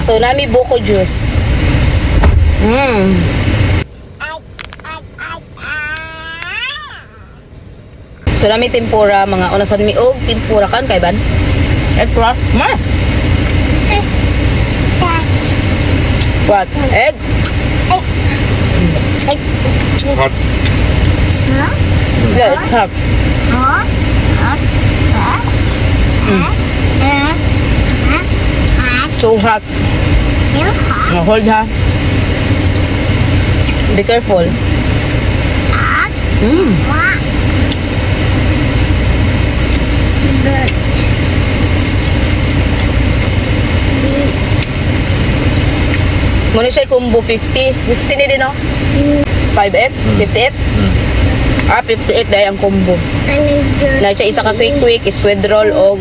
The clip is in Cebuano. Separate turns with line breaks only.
So, naa mi buko juice. So, naa mi tempura, mga unasan mi og tempura kan kay ban. Extra. Ma. What? Egg?
Hot.
Yeah, it's hot.
Hot, hot, hot, hot, hot, hot, hot,
So hot.
So hot.
Oh, hold ha. Be careful.
Hot, hot. Bird.
Muna siya combo 50. 50 ni din, no? 5 8? 58? Ah, 58 dahil ang combo.
I need
Na siya isa ka quick quick, squid roll o